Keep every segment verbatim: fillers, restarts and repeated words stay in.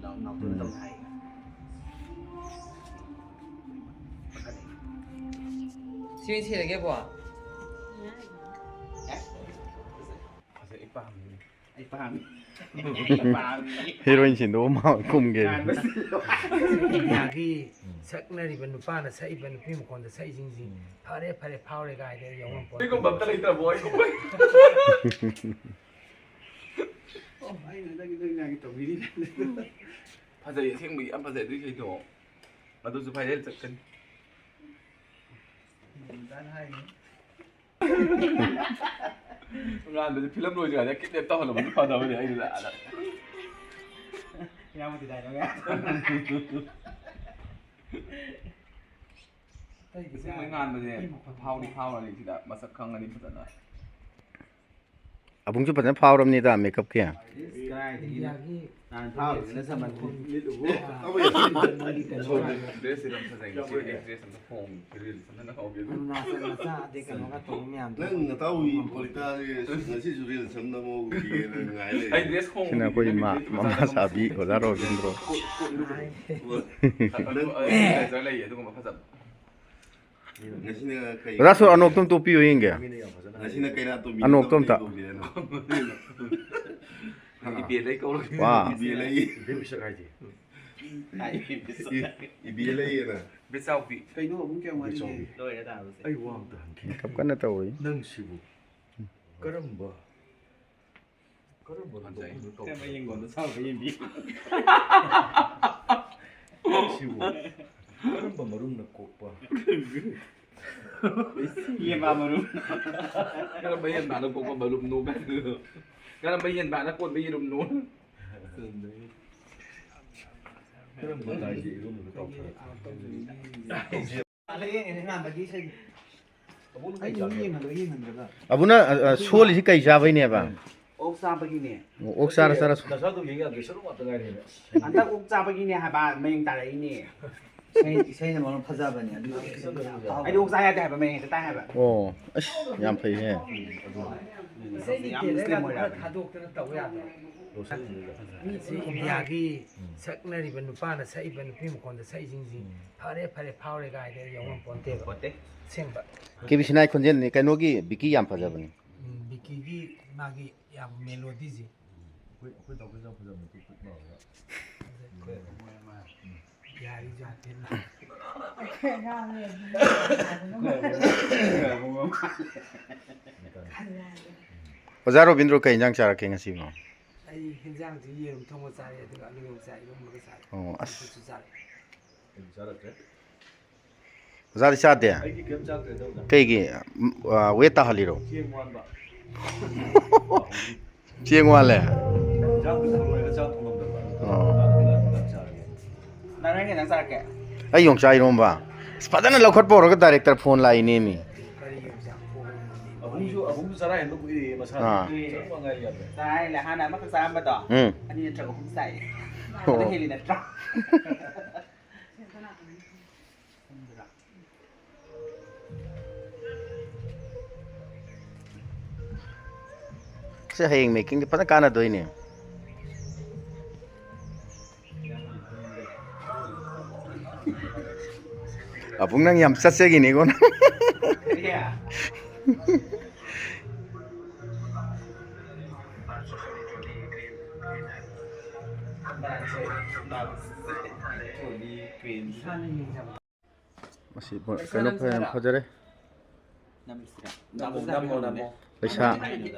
ꯅꯥꯎ-, ꯅꯥꯎꯇꯣꯟ ꯇꯧꯅꯤ ꯍꯥꯏ꯫ ꯁꯤ ꯑꯣꯏꯅ ꯁꯤꯔꯒꯦꯕꯣ? ꯑꯦ? ꯐꯖꯩ, ꯑꯩ ꯄꯥꯝꯃꯤ꯫ ꯑꯩ ꯄꯥꯝꯃꯤ꯫ ꯑꯩ ꯄꯥꯝꯃꯤ꯫ ꯍꯤꯔꯣꯏꯟ ꯁꯤꯟꯗꯣꯛꯑ ꯃꯥ ꯀꯨꯝꯒꯦ꯫ ꯃꯥꯒꯤ ꯁꯛꯅꯔꯤꯕ ꯅꯨꯄꯥꯅ ꯁꯛꯏꯕ ꯅꯨꯄꯤ ꯃꯈꯣꯟꯗ ꯁꯛꯏꯁꯤꯡꯁꯤ ꯐꯔꯦ, ꯐꯔꯦ, ꯐꯥꯎꯔꯦ ꯀꯥꯏꯗ ꯌꯧꯔꯝꯄꯣꯠ꯫ ꯑꯩꯒꯨꯝꯕ ꯑꯝꯇ ꯂꯩꯇ꯭ꯔꯕꯣ? ꯑꯩꯒꯨꯝꯕ꯫ ꯑꯣ, ꯑꯩꯅ ꯅꯪꯒꯤ, ꯅꯪ ꯅꯪꯒꯤ ꯇꯧꯕꯤꯔꯤ꯫ ꯐꯖꯩ, ꯑꯁꯦꯡꯕꯒꯤ ꯌꯥꯝ ꯐꯖꯩ ꯑꯗꯨꯏ ꯏꯁꯩꯗꯣ꯫ ꯑꯗꯨꯁꯨ viral ꯆꯠꯀꯅꯤ꯫ ꯃꯦꯗꯥꯝ ꯍꯥꯏꯅꯤ꯫ ꯉꯥꯟꯕꯁꯦ ꯐꯤꯂꯝ ꯂꯣꯏꯗ꯭ꯔꯤꯉꯩꯗ kidnap ꯇꯧꯍꯜꯂꯝꯕꯗꯤ ꯐꯗꯕꯅꯦ ꯑꯩꯅ ꯑꯥꯗ꯫ ꯏꯌꯥꯝꯕꯗꯤ dialogue ꯌꯥꯗꯕ꯫ ꯑꯁꯦꯡꯕꯩ ꯉꯥꯟꯕꯁꯦ ꯐꯥꯎꯗꯤ ꯐꯥꯎꯔꯅꯤ ꯁꯤꯗ ꯃꯁꯛ ꯈꯪꯉꯅꯤ ꯐꯖꯅ꯫ ꯑꯕꯨꯡꯁꯨ ꯐꯖꯅ ꯐꯥꯎꯔꯕꯅꯤꯗ makeupꯀꯤ꯫ ꯏꯁ, ꯀꯗꯥꯏꯗꯒꯤꯅꯣ? ꯏꯟꯗꯤꯌꯥꯒꯤ ꯅꯍꯥꯟ ꯐꯥꯎꯔꯤꯗꯨꯅ ꯁꯃꯟ ꯂꯤꯠꯂꯨꯕꯨ꯫ Dress ꯁꯤ ꯌꯥꯝ ꯐꯖꯩ꯫ ꯉꯁꯤ ꯑꯩ dress ꯑꯝꯇ ꯍꯣꯡꯒꯦ꯫ Reels ꯑꯝꯇ ꯅꯝꯍꯧꯒꯦ꯫ ꯑꯔꯨꯅꯥꯆꯜ ꯃꯆꯥ ꯑꯗꯩ ꯀꯩꯅꯣꯒ ꯇꯧꯕ ꯃꯌꯥꯝꯗꯣ꯫ ꯅꯪ ꯅꯇꯥꯎꯒꯤ ꯄꯣꯂꯤꯇꯥꯁꯦ ꯉꯁꯤꯁꯨ reels ꯑꯃ ꯅꯝꯍꯧꯒꯦꯅ ꯉꯥꯏ ꯂꯩꯔꯦ꯫ ꯑꯩ dress ꯍꯣꯡꯒꯦ꯫ ꯁꯤꯅ ꯑꯩꯈꯣꯏ ꯏꯃꯥ, ꯃꯃꯥ ꯁꯥꯕꯤ ꯑꯣꯖꯥ ꯔꯣꯕꯤꯟꯗ꯭ꯔꯣ꯫ ꯅꯪ ꯐꯖꯕ ꯂꯩꯌꯦ ꯑꯗꯨꯒꯨꯝꯕ ꯐꯖꯕ꯫ ꯉꯁꯤꯅ ꯀꯩ ꯔꯥꯁ ꯑꯅꯣꯛꯇꯣ ꯑꯝꯇ ꯎꯞꯄꯤꯌꯨ ꯌꯦꯡꯒꯦ꯫ ꯉꯁꯤꯅ ꯀꯩꯅꯥ ꯇꯣꯝꯕꯤ ꯑꯅꯣꯛꯇꯣ ꯑꯝꯇ꯫ ꯇꯣꯝꯕꯤꯔꯅꯣ? ꯏꯕꯦꯜꯂꯩ ꯀꯧꯔꯒꯦ꯫ ꯋꯥ꯫ ꯏꯕꯦꯜꯂꯩ꯫ ꯏꯕꯦꯝ ꯄꯤꯁꯛ ꯍꯥꯏꯁꯦ꯫ ꯏ-, ꯏꯕꯦꯜꯂꯩ ꯑꯅ꯫ ꯕꯦꯆꯥꯎꯕꯤ꯫ ꯀꯩꯅꯣ ꯑꯃꯨꯛ ꯀꯌꯥꯝ ꯋꯥꯠꯂꯤꯒꯦ? ꯕꯦꯆꯥꯎꯕꯤ꯫ ꯂꯣꯏꯔꯦ ꯇꯥꯕꯁꯦ꯫ ꯑꯩ ꯋꯥ ꯑꯝꯇ ꯍꯪꯒꯦ꯫ ꯀꯞ ꯀꯟꯅ ꯇꯧꯔꯤ꯫ ꯅꯪꯁꯤꯕꯨ ꯀꯔꯝꯕ ꯀꯔꯝꯕ ꯐꯖꯩ꯫ ꯂꯧꯐꯝꯗ ꯇꯧꯕ? ꯀꯔꯝꯕ ꯌꯦꯡꯒꯣꯟꯗ ꯁꯥꯕ ꯌꯦꯡꯕꯤ? ꯁꯤꯕꯨ ꯀꯔꯝꯕ ꯃꯔꯨꯝꯅ ꯀꯣꯛꯄ? ꯌꯦꯟꯕꯥ ꯃꯔꯨꯝ꯫ ꯀꯔꯝꯕ ꯌꯦꯟꯕꯥꯅ ꯀꯣꯛꯄ ꯃꯔꯨꯝꯅꯣ ꯀꯥꯏꯅ꯫ ꯀꯔꯝꯕ ꯌꯦꯟꯕꯥꯅ ꯀꯣꯟꯕ ꯌꯦꯔꯨꯝꯅꯣ? ꯀꯔꯝꯕ ꯂꯥꯏꯒꯤ ꯏꯔꯨꯝꯅꯣ ꯇꯧꯊꯔꯛꯄ? ꯑꯗ ꯌꯦꯡꯉꯦꯅꯦ ꯉꯥꯟꯕꯒꯤ ꯏꯁꯩꯗꯤ꯫ ꯑꯩ ꯃꯤ ꯌꯦꯡꯍꯜꯂꯣ, ꯌꯦꯡꯍꯟꯗ꯭ꯔꯒ꯫ ꯑꯕꯨꯅ, ꯑ, ꯑ, ꯁꯣꯜꯂꯤꯁꯤ ꯀꯩ ꯆꯥꯕꯩꯅꯦꯕ? ꯑꯣꯛ ꯆꯥꯕꯒꯤꯅꯦ꯫ ꯑꯣ, ꯑꯣꯛ ꯆꯥꯔ ꯆꯥꯔ ꯁꯣ- ꯅꯁꯥꯗꯨ ꯌꯦꯡ ꯌꯥꯗ꯭ꯔꯦ, ꯁꯔꯨ ꯉꯥꯛꯇ ꯉꯥꯏꯔꯦꯅꯦ꯫ ꯍꯟꯗꯛ ꯑꯣꯛ ꯆꯥꯕꯒꯤꯅꯦ ꯍꯥꯏꯕ, ꯃꯌꯦꯡ ꯇꯥꯔꯛꯏꯅꯦ꯫ ꯏꯁꯩ, ꯏꯁꯩꯅ ꯃꯔꯣꯟ ꯐꯖꯕꯅꯦ, ꯑꯗꯨ ꯑꯩꯗꯤ ꯑꯣꯛ ꯆꯥ ꯌꯥꯗꯦ ꯍꯥꯏꯕ, ꯃꯌꯦꯡ ꯍꯦꯛꯇ ꯇꯥꯏ ꯍꯥꯏꯕ꯫ ꯑꯣ, ꯑꯁ, ꯌꯥꯝ ꯐꯩꯍꯦ꯫ ꯏꯁꯩꯒꯤ ꯌꯥꯝ ꯇꯦꯂꯔꯒ ꯁ꯭ꯂꯤꯝ ꯑꯣꯏꯔꯦ ꯈꯔ ꯍꯥꯏꯕꯅꯤ꯫ ꯊꯥꯗꯣꯛꯇꯅ ꯇꯧ ꯌꯥꯗ꯭ꯔꯣ? ꯂꯣꯁꯟꯁꯤꯡꯗꯨꯗ꯫ ꯃꯤꯁꯤ ꯏꯟꯗꯤꯌꯥꯒꯤ ꯎꯝ꯫ ꯁꯛꯅꯔꯤꯕ ꯅꯨꯄꯥꯅ ꯁꯛꯏꯕ ꯅꯨꯄꯤ ꯃꯈꯣꯟꯗ ꯁꯛꯏꯁꯤꯡꯁꯤ ꯎꯝ꯫ "ꯐꯔꯦ ꯐꯔꯦ ꯐꯥꯎꯔꯦ" ꯀꯥꯏꯗ ꯌꯥꯎꯉꯝ ꯄꯣꯟꯇꯦꯕ꯫ ꯄꯣꯟꯇꯦ꯫ ꯑꯁꯦꯡꯕ꯫ ꯀꯦ ꯕꯤ ꯁꯤꯅꯥꯏ ꯈꯣꯟꯖꯦꯜꯅꯤ, ꯀꯩꯅꯣꯒꯤ ꯕꯤꯀꯤ ꯌꯥꯝ ꯐꯖꯕꯅꯤ꯫ ꯎꯝ, ꯕꯤꯀꯤꯒꯤ ꯃꯥꯒꯤ ꯌꯥꯝ ꯃꯦꯂꯣꯗꯤꯁꯤ꯫ ꯑꯩꯈꯣꯏ, ꯑꯩꯈꯣꯏ ꯗꯥꯎꯈꯤ ꯌꯥꯝ ꯐꯖꯕꯅꯤ, ꯄꯤꯛ ꯄꯤꯛ ꯂꯥꯎꯔꯒ꯫ ꯐꯖꯩ꯫ ꯎꯝ꯫ ꯌꯥꯔꯤ ꯖꯥꯇꯤꯅ꯫ ꯑꯣꯖꯥ ꯔꯣꯕꯤꯟꯗ꯭ꯔꯣ, ꯀꯩ ꯏꯟꯖꯥꯡ ꯆꯥꯔꯛꯀꯦ ꯉꯁꯤꯕꯣ? ꯑꯩ ꯍꯤꯟꯖꯥꯡꯁꯤ ꯌꯦꯔꯨꯝ ꯊꯣꯡꯕ ꯆꯥꯔꯦ, ꯑꯗꯨꯒ ꯑꯂꯨ ꯆꯥꯏ, ꯏꯔꯣꯝꯕꯒ ꯆꯥꯔꯦ꯫ ꯑꯣ, ꯑꯁ꯫ ꯆꯝꯐꯨꯠꯁꯨ ꯆꯥꯔꯦ꯫ ꯑꯩꯗꯤ ꯆꯥꯔꯛꯇ꯭ꯔꯦ꯫ ꯑꯣꯖꯥꯗꯤ ꯆꯥꯗꯦ? ꯑꯩꯗꯤ ꯀꯩꯝ ꯆꯥꯗ꯭ꯔꯦꯗ, ꯑꯣꯖꯥ꯫ ꯀꯩꯒꯤ? ꯎꯝ, ꯑ, ꯋꯦꯠ ꯇꯥꯍꯜꯂꯤꯔꯣ? ꯆꯦꯡ ꯋꯥꯟꯕ꯫ ꯆꯦꯡ ꯋꯥꯜꯂꯦ? ꯏꯟꯖꯥꯡ ꯄꯨꯊꯣꯛ ꯂꯣꯏꯔꯒ ꯆꯥꯛ ꯊꯣꯡꯉꯝꯗꯕ꯫ ꯑꯣ꯫ ꯆꯥꯛ ꯆꯥꯔꯒꯦ꯫ ꯅꯪ ꯀꯩ ꯏꯟꯖꯥꯡ ꯆꯥꯔꯛꯀꯦ? ꯑꯩ ꯌꯣꯡꯆꯥꯛ ꯏꯔꯣꯝꯕ꯫ ꯑꯁ, ꯐꯖꯅ ꯂꯧꯈꯠꯄ ꯍꯧꯔꯒ ꯗꯥꯏꯔꯦꯛꯇꯔ ꯐꯣꯟ ꯂꯥꯛꯏꯅꯦꯃꯤ꯫ ꯀꯔꯤ ꯌꯣꯡꯆꯥꯛ ꯊꯣꯡꯉꯤꯅꯣ? ꯑꯕꯨꯡꯁꯨ, ꯑꯕꯨꯡꯁꯨ ꯆꯔꯥ ꯍꯦꯟꯕ ꯀꯨꯏꯔꯦꯌꯦ ꯃꯁꯥꯗꯣ꯫ ꯑꯥ꯫ ꯆꯔꯨꯛ ꯃꯉꯥꯏ ꯌꯥꯗ꯭ꯔꯦ꯫ ꯆꯥꯏ, ꯍꯥꯟꯅ ꯑꯃꯈꯛ ꯆꯥꯔꯝꯕꯗꯣ꯫ ꯎꯝ꯫ ꯑꯅꯤ ꯅꯠꯇ꯭ꯔꯒ ꯑꯍꯨꯝ ꯆꯥꯏꯌꯦ꯫ ꯑꯣ꯫ ꯑꯗꯨ ꯍꯦꯜꯂꯤ ꯅꯠꯇ꯭ꯔꯣ? ꯁꯤ ꯍꯌꯦꯡ ꯃꯦꯀꯤꯡꯗꯤ ꯐꯖꯅ ꯀꯥꯟꯅꯗꯣꯏꯅꯦ꯫ ꯑꯕꯨꯡ, ꯅꯪ ꯌꯥꯝ ꯆꯠꯆꯈꯤꯅꯤꯀꯣ ꯅꯪ꯫ ꯃꯁꯤ ꯀꯩꯅꯣ ꯐꯖ-, ꯌꯥꯝ ꯐꯖꯔꯦ꯫ ꯅꯝꯁꯤꯔꯥ? ꯅꯝꯃꯣ, ꯅꯝꯃꯣ, ꯅꯝꯃꯣ꯫ ꯄꯩꯁꯥ꯫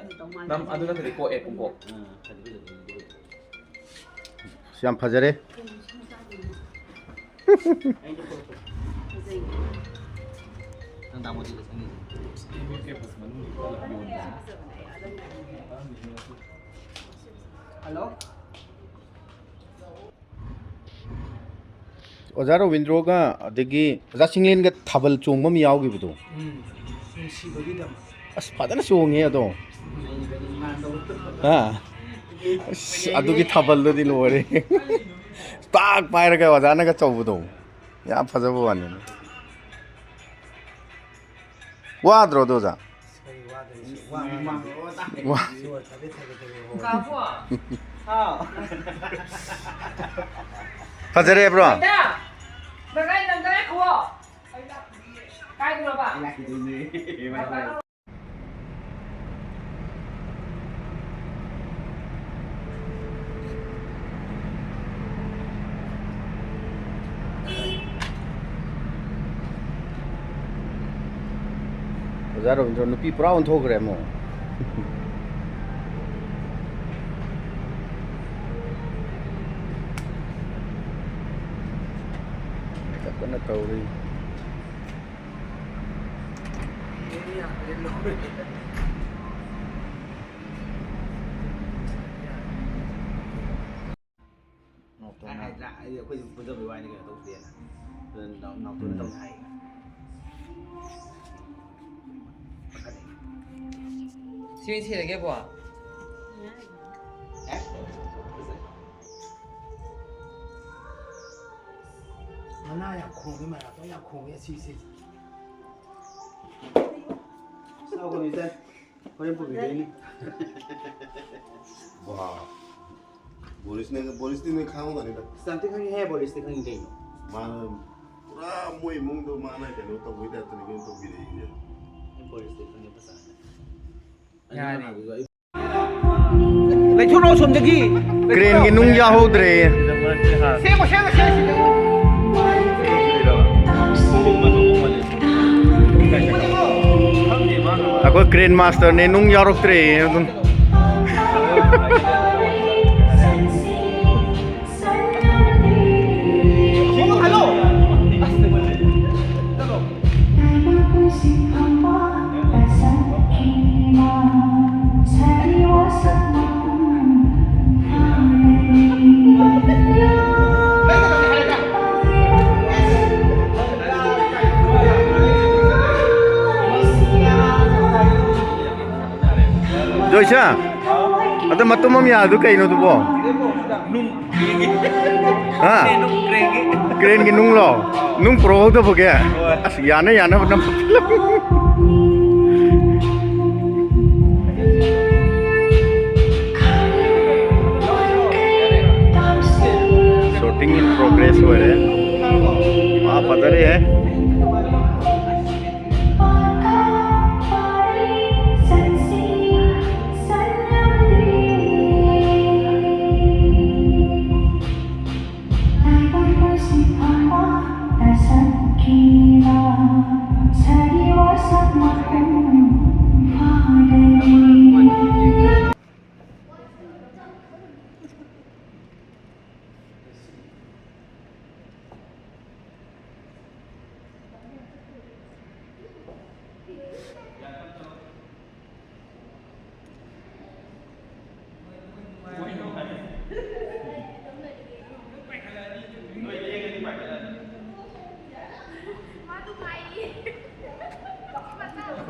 ꯅꯝ-, ꯑꯗꯨ ꯅꯠꯇ꯭ꯔꯗꯤ ꯀꯣꯛꯑꯦ, ꯄꯨꯡꯀꯣꯛ꯫ ꯑꯁ, ꯌꯥꯝ ꯐꯖꯔꯦ꯫ ꯅꯪ ꯇꯥꯃꯣꯗꯤ ꯂꯣꯏꯁꯪꯉꯤꯁꯦ꯫ ꯍꯜꯂꯣ꯫ ꯑꯣꯖꯥ ꯔꯣꯕꯤꯟꯗ꯭ꯔꯣꯒ ꯑꯗꯒꯤ ꯑꯣꯖꯥ ꯆꯤꯡꯂꯦꯟꯒ ꯊꯥꯕꯜ ꯆꯣꯡꯕ ꯑꯃ ꯌꯥꯎꯈꯤꯕꯗꯣ꯫ ꯎꯝ, ꯅꯨꯡꯁꯤꯕꯒꯤꯗꯃꯛ꯫ ꯑꯁ, ꯐꯖꯅ ꯆꯣꯡꯉꯦ ꯑꯗꯣ꯫ ꯍꯥ? ꯑꯁ, ꯑꯗꯨꯒꯤ ꯊꯥꯕꯜꯗꯨꯗꯤ ꯂꯣꯏꯔꯦ꯫ ꯄꯥꯛ ꯄꯥꯏꯔꯒ ꯑꯣꯖꯥꯅꯒ ꯆꯧꯕꯗꯣ꯫ ꯌꯥꯝ ꯐꯖꯕ ꯋꯥꯅꯤ꯫ ꯋꯥꯗ꯭ꯔꯣ ꯑꯗꯣ, ꯑꯣꯖꯥ? ꯑꯁ, ꯀꯔꯤ ꯋꯥꯗꯣꯏꯅꯣ? ꯋꯥ꯫ ꯐꯖꯔꯦ, ꯕ꯭ꯔꯣ꯫ ꯗꯥ, ꯕ꯭ꯔꯗꯔ, ꯅꯪ ꯀꯗꯥꯏ ꯈꯨꯑꯣ? ꯀꯥꯏꯗꯅꯣꯕ? ꯑꯣꯖꯥ ꯔꯕꯤꯟꯗ꯭ꯔꯣ, ꯅꯨꯄꯤ ꯄꯨꯔꯥ ꯑꯣꯟꯊꯣꯛꯈ꯭ꯔꯦ ꯑꯃꯨꯛ꯫ ꯀꯟꯅ ꯇꯧꯔꯤ꯫ ꯅꯥꯎꯇꯣꯟꯅ꯫ ꯑꯩ ꯍꯥꯏꯗ꯭ꯔꯥ, ꯑꯩ ꯑꯩꯈꯣꯏꯁꯨ ꯄꯨꯟꯖꯕꯩ ꯋꯥꯅꯤ, ꯀꯩꯅꯣ ꯇꯧꯗꯦꯅ꯫ ꯑꯗꯨ ꯅꯥꯎ-, ꯅꯥꯎꯇꯣꯟꯅ ꯎꯝ꯫ ꯇꯧꯅꯤ ꯍꯥꯏꯌꯦ꯫ ꯄꯥꯈꯠꯂꯦ꯫ ꯁꯤ ꯑꯣꯏꯅ ꯁꯤꯔꯒꯦꯕꯣ? ꯑꯦ? ꯃꯅꯥ ꯌꯥꯝ ꯈꯣꯡꯉꯦ, ꯃꯅꯥ ꯌꯥꯝ ꯈꯣꯡꯉꯦ, ꯁꯤ, ꯁꯤ꯫ ꯁꯥꯎꯒꯅꯨ, ꯏꯆꯟ꯫ ꯍꯣꯔꯦꯟ ꯄꯨꯕꯤꯗꯣꯏꯅꯤ꯫ ꯋꯥ꯫ ꯕꯣꯔꯤꯁꯅ, ꯕꯣꯔꯤꯁꯇꯤ ꯅꯣꯏ ꯈꯪꯉꯝꯒꯅꯤꯗ꯫ ꯁꯥꯟꯇꯤ ꯈꯪꯉꯤꯍꯦ, ꯕꯣꯔꯤꯁꯇꯤ ꯈꯪꯉꯤ ꯀꯩꯅꯣ꯫ ꯃꯥꯅ ꯄꯨꯔꯥ ꯃꯣꯏ ꯏꯃꯨꯡꯗꯣ ꯃꯥꯅ ꯀꯩꯅꯣ ꯇꯧꯕꯩ ꯇꯥꯏꯞꯇꯅꯤ ꯀꯩꯅꯣ ꯇꯧꯕꯤꯔꯛꯏꯁꯦ꯫ ꯑꯩ ꯕꯣꯔꯤꯁꯇꯤ ꯈꯪꯉꯦ ꯐꯖꯅ꯫ ꯑꯩꯅ ꯌꯥꯔꯦ꯫ ꯍꯥꯟꯅ ꯑꯗꯨꯗ ꯑꯩ ꯂꯩꯊꯣꯛꯂꯛꯑꯣ ꯁꯣꯝꯗꯒꯤ꯫ ꯀ꯭ꯔꯦꯟꯒꯤ ꯅꯨꯡ ꯌꯥꯍꯧꯗ꯭ꯔꯦ꯫ ꯁꯦꯝꯃꯣ, ꯁꯦꯝꯃꯣ, ꯁꯦꯝꯃꯣ, ꯁꯤꯗ꯫ ꯑꯩꯈꯣꯏ ꯀ꯭ꯔꯦꯟ ꯃꯥꯁꯇꯔꯅꯦ, ꯅꯨꯡ ꯌꯥꯎꯔꯛꯇ꯭ꯔꯦ ꯑꯗꯨꯝ꯫ ꯖꯣꯏꯁꯥ, ꯑꯗ ꯃꯇꯨꯝ ꯑꯃ ꯌꯥꯜꯂꯤꯗꯨ ꯀꯩꯅꯣ ꯑꯗꯨꯕꯣ? ꯍꯥ? ꯀ꯭ꯔꯦꯟꯒꯤ ꯅꯨꯡꯂꯣ? ꯅꯨꯡ ꯄꯨꯔꯛꯍꯧꯗꯕꯒꯤ? ꯑꯁ, ꯌꯥꯅ ꯌꯥꯅꯕ ꯅꯝ-, है।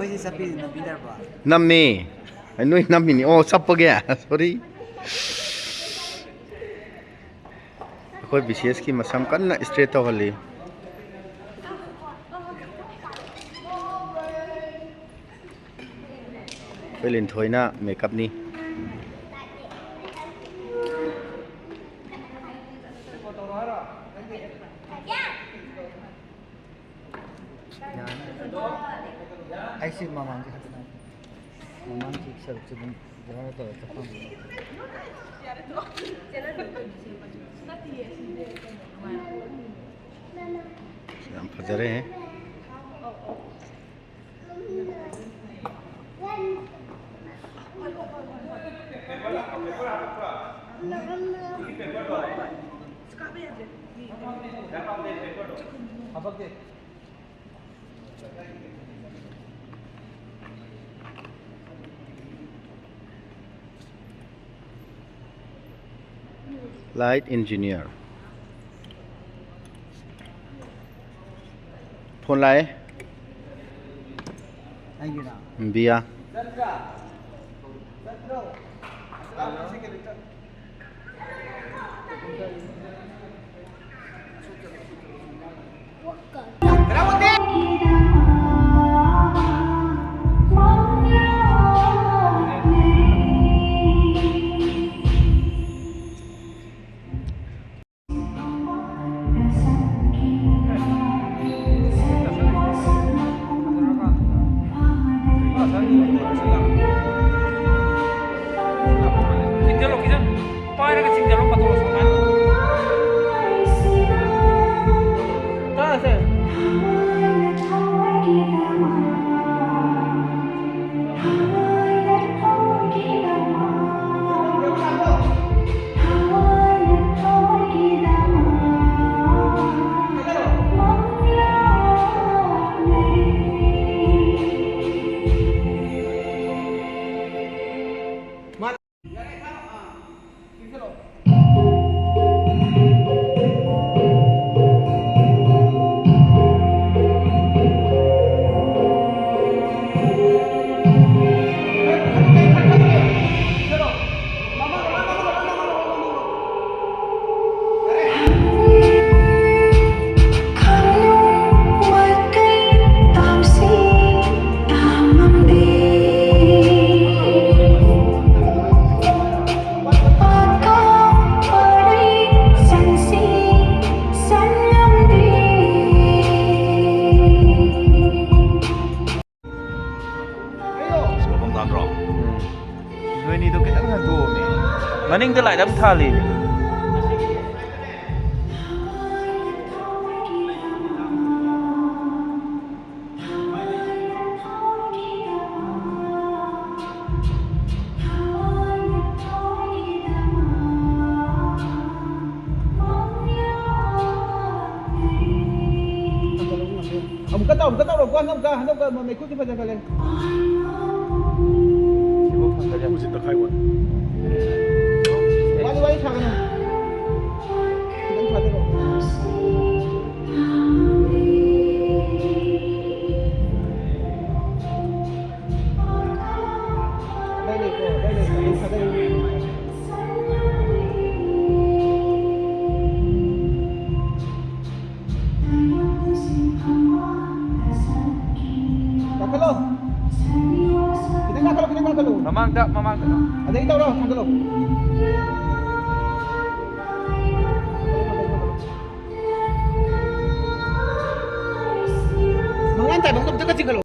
ꯑꯩꯈꯣꯏꯁꯦ ꯆꯠꯄꯤꯁꯦ ꯅꯝꯕꯤꯗ꯭ꯔꯕꯣ? ꯅꯝꯃꯤ꯫ ꯑꯩ ꯅꯣꯏ ꯅꯝꯃꯤꯅꯤ꯫ ꯑꯣ, ꯆꯞꯄꯒꯦ꯫ ꯁꯣꯔꯤ꯫ ꯑꯩꯈꯣꯏ ꯕꯤ ꯁꯤ ꯑꯦꯁꯀꯤ ꯃꯁꯝ ꯀꯟꯅ ꯏꯁꯇ꯭ꯔꯦꯠ ꯇꯧꯍꯜꯂꯤ꯫ ꯑꯩꯈꯣꯏ ꯂꯤꯟꯊꯣꯏꯅ ꯃꯦꯀꯞꯅꯤ꯫ ꯌꯥꯅꯤ꯫ ꯑꯩꯁꯤ ꯃꯃꯥꯡꯁꯦ ꯈꯛꯇ ꯅꯠꯇꯦ꯫ ꯃꯃꯥꯡꯒꯤ ꯁꯔꯨꯛꯁꯦ ꯑꯗꯨꯝ ꯖꯔ ꯇꯧꯔ ꯆꯠꯐꯝ꯫ ꯌꯥꯝ ꯐꯖꯔꯦ꯫ Light engineer. ꯐꯣꯟ ꯂꯥꯛꯑꯦ꯫ ꯑꯩꯒꯤꯔꯥ? ꯕꯤꯌꯥ꯫ ꯃꯐꯝ ꯇꯥꯗ꯭ꯔꯣ? ꯅꯣꯏꯅꯤꯗꯣ ꯈꯤꯇꯪ ꯍꯟꯗꯣꯛꯑꯣꯃꯦ꯫ ꯃꯅꯤꯡꯗ ꯂꯥꯏꯠ ꯑꯃ ꯊꯥꯜꯂꯤꯅꯦ꯫ ꯑꯃꯨꯛꯀ ꯇꯧ, ꯑꯃꯨꯛꯀ ꯇꯧꯔꯣꯀꯣ, ꯍꯟꯗꯛꯀ, ꯍꯟꯗꯛꯀ ꯃꯩꯈꯨꯗꯤ ꯐꯖꯈꯠꯂꯦ꯫ ꯁꯤꯕꯨ ꯐꯖꯔꯦ꯫ ꯎꯁꯤ ꯇꯛꯈꯥꯏ ꯋꯥꯅꯤ꯫ ꯋꯥꯔꯤ, ꯋꯥꯔꯤ ꯁꯥꯒꯅꯨ꯫ ꯈꯤꯇꯪ ꯊꯥꯗꯔꯛꯑꯣ꯫ ꯑꯗꯥꯏ ꯂꯩꯀꯣ, ꯑꯗꯥꯏ ꯂꯩꯀꯣ, ꯑꯗꯨꯝ ꯊꯥꯗꯔꯛꯑꯣ꯫ ꯀꯥꯈꯠꯂꯣ꯫ ꯈꯤꯇꯪ ꯀꯥꯈꯠꯂꯣ, ꯈꯤꯇꯪ ꯀꯥꯈꯠꯂꯣ꯫ ꯃꯃꯥꯡꯗ, ꯃꯃꯥꯡꯗ꯫ ꯑꯗꯒꯤ ꯇꯧꯔꯣ, ꯊꯥꯡꯒꯠꯂꯣ꯫ ꯃꯉꯥꯟ ꯇꯥꯏꯕꯪꯗꯣ ꯑꯝꯇꯒ ꯆꯤꯡꯈꯠꯂꯣ꯫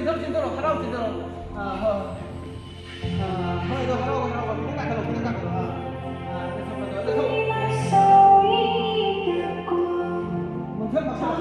ꯍꯔꯥꯎ ꯆꯤꯟꯗꯧꯔꯣ, ꯍꯔꯥꯎ ꯆꯤꯟꯗꯧꯔꯣ꯫ ꯑꯥ, ꯍꯣꯏ꯫ ꯑꯥ, ꯍꯣꯏ, ꯑꯗꯣ ꯍꯔꯥꯎ, ꯍꯔꯥꯎ, ꯈꯤꯇꯪ ꯀꯥꯈꯠꯂꯣ, ꯈꯤꯇꯪ ꯀꯥꯈꯠꯂꯣ꯫ ꯑꯥ, ꯑꯥ, ꯂꯦꯞꯊꯣꯛ, ꯂꯦꯞꯊꯣꯛ꯫ ꯃꯊꯛ ꯃꯈꯥ꯫